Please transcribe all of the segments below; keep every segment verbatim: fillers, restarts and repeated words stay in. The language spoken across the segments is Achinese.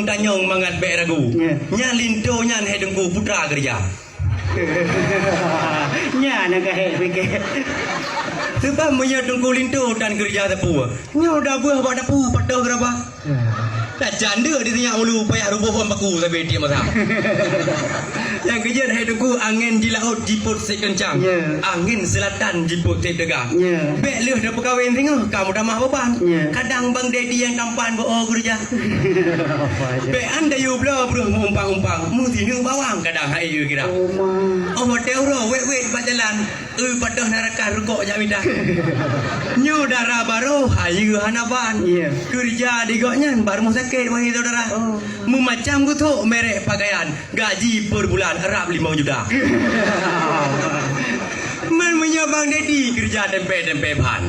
Tanyong mangat bék ragu. Ya. Nyan linto nyan hai Teungku putra keureuja. Nyan nyang ka hék pike. Sebab meunyoe Teungku linto tan keureuja sapeue, nyoe dabeuh bak dapu patoh geuraba. Ya. Dah jande di sinyak ulu payah ruboh wan baku sabe tiep masa. Nyang keujeuet hai Teungku angén di laôt jipot sét keuncang. Ya. Angén seulatan jipot sét teuga. Ya. Bék lheueh tapeukawen singoh ka meutamah beban. Ya. Kadang Bang Dedi nyang tampan beu oh geureuja. Apa aja. Bék andai yue bloe breuh meu-umpang-umpang, meusineuk bawang kadang hai yue kira. Oh, ma. Oh, watée uroe wét-wét bak jalan, eu patoh na rakan rukok jak mita. Nyoe dara barô hai yue hana ban. Iya. Keureuja di gobnyan bak rumoh sakét wahai saudara. Oh. Meumacam geuthok merek pakaian, gaji per bulan rab limong juta. Man meunyoe Bang Dedi keureuja tempe-tempe ban.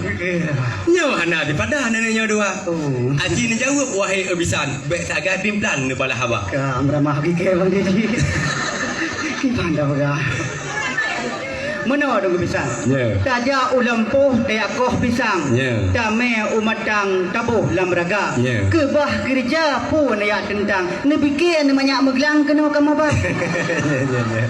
Nyoe hana dipadah nenek nyoe dua. Oh. Aji neujaweueb wahai eubisan, bék sagai pimplan neubalah haba. Ka meuramah bike Bang Dedi. Kiban dah peugah. Meunoe dong bisan. Ya. Tajak u lampôh tayakoh pisang. Ya. Tamé u matang taboh lam raga. Ya. Keubah keureuja phon ya teuntang. Neubike neumanyak meuglang keunoe ka maba. Ya, ya, ya.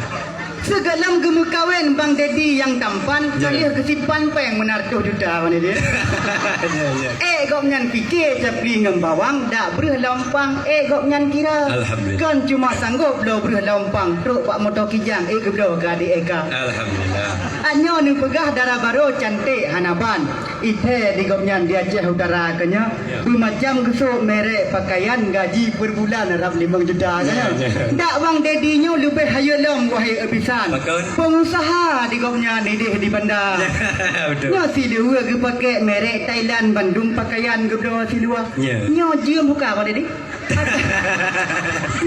Sigohlom geumeukawen Bang Dedi nyang tampan, ya, ka lheueh geusimpan péng meunan reutoh juta, Bang Dedi. Ya, ya. Ék gobnyan pike capli ngon bawang, dak breuh lompang, ék gobnyan kira. Alhamdulillah. Kon cuma sanggob bloe breuh lompang, trok bak moto kijang, ék geubloe keu adék Eka. Alhamdulillah. Nyoe neupeugah dara barô canték hana ban. Ithée di gobnyan di Aceh Utara keu nyoe, ya, beumacam geusok merek pakaian gaji per bulan rab limong juta keu nyoe. Ya, ya. Dak Bang Dedi nyoe leubeh hayeue lom wahai eubisan. Pakon? Pengusaha di gobnyan idéh di Banda. Ya, betul. Nyoe siluweue geupakée merek Thailand bandum pakaian geubloe siluweue. Ya. Nyoe jeuem buka Bang Dedi?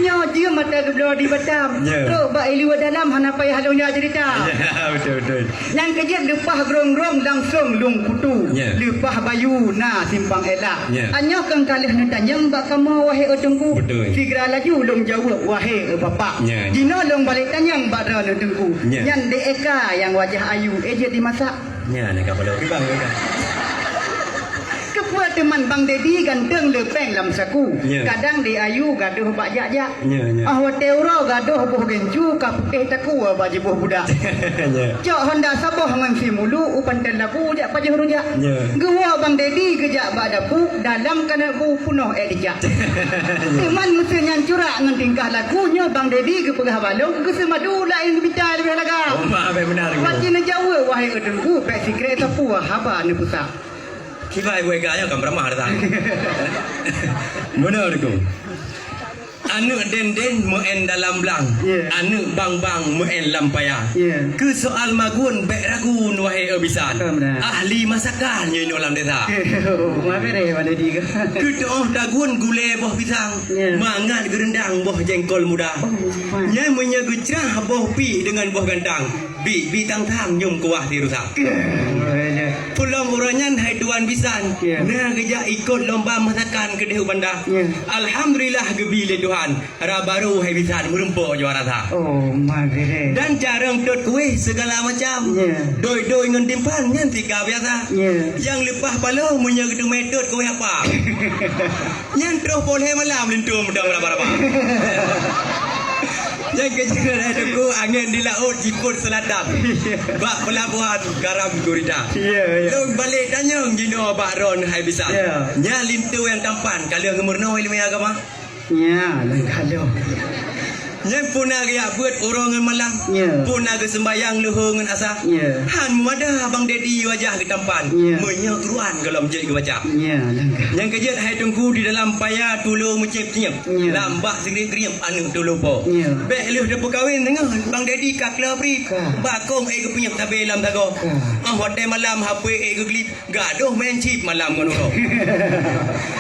Nyoe jeuem mata geubloe di Batam. Ya. Trok bak iluwa dalam hana payah lôn jak cerita. Ya, betul, betul. Nyang keujeuet leupah grong-grong langsong lôn kutu. Ya. Leupah bayu na simpang elak. Ya. Nyoe kang ka lheueh neutanyong bak kamoe wahai oh Teungku. Betul. Sigra laju lôn jaweueb wahai oh Bapak. Ya, ya. Jinoe lôn balek tanyong bak droeneuh Teungku. Ya. Nyan Dek Eka nyang wajah ayu, éh jeuet dimasak. Nyan ka paloe kibang ka. Keupeue teuma Bang Dedi ganteng le péng lam saku. Ya. Kadang Dek Ayu gadôh bak jak-jak. Ya, ya. Ah, watée uroe gadôh boh gincu ka putéh takue bak jiboh budak. Ya. Cok honda saboh ngon si mulu u pantai labu jak pajoh rujak. Ya. Geuwoe Bang Dedi geujak bak dapu dalam kaneuk bu punoh ék dijak. Ya. Teuma meuseu nyan curak ngon tingkah laku nyoe Bang Dedi geupeugah balong geuseumadu laén geumita leubeh laga. Oh, ma, bék meunan. Wajib neujaweueb wahai oh Teungku, bék sikrek sapeue haba neupusak. Kiban ibu Eka nyoe ka meuramah datang. Meunoe Teungku. Aneuk den-den meu'en dalam blang. Ya. Aneuk bang-bang meu'en lam paya. Ya. Keu soal magun bék ragu wahai eubisan. Ka meunan. Ahli masakan nyoe inoe lam desa. Oh, ma bere mana di ka. Keu tuoh dagun gulée boh pisang. Ya. Mangat geureundang boh jengkol muda. Oh, ma. Nyan meunyoe geucrah boh pih deungon boh gantang. Bi, bi tang-tang nyum kuah di rusak. Ya. Pulang uroe nyan hai tuan bisan. Ya. Na geujak ikot lomba masakan keudeh u Banda. Ya. Alhamdulillah geubi lé Tuhan. Ra barô hai bisan meurumpok juara sa. Oh, ma bere. Dan carông tot kueh segala macam. Ya. Doi-doi ngon timphan nyan tika biasa. Ya. Nyang leupah paloh meunyoe geuteumé tot kueh apa. Nyan troh poh lhée malam linto meudong raba-raba. Nyang keujeuet hai Teungku angén di laôt jipot seulatan. Bak peulabohan garam gurita. Ya, ya. Lôn balek tanyong jinoe bak droeneuh hai bisan. Ya. Nyan linto nyang tampan ka lheueh ngeumeurunoe ileumé agama. Ya, lôn kalon. Nyan puna geujak beuet uroe ngon malam. Ya. Puna geuseumbayang leuhô ngon asa. Ya. Han meuadah Bang Dedi wajah geutampan. Ya. Meunyoe Quran gohlom jeuet geubaca. Ya, langkah. Nyang keujeuet hai Teungku di dalam paya tulo meucéb-céb. Ya. Lam bak sirip-sirip aneuk tulo po. Ya. Bék lheueh teupeukawen teungoh Bang Dedi ka klo pri. Ka. Bakong ék geupeunyeb sabe lam sagoe. Ka. Ah, watée malam H P ék geuglip, gadoh main chip malam ngon uroe.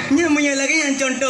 Nyan meunyoe lagée nyan contoh.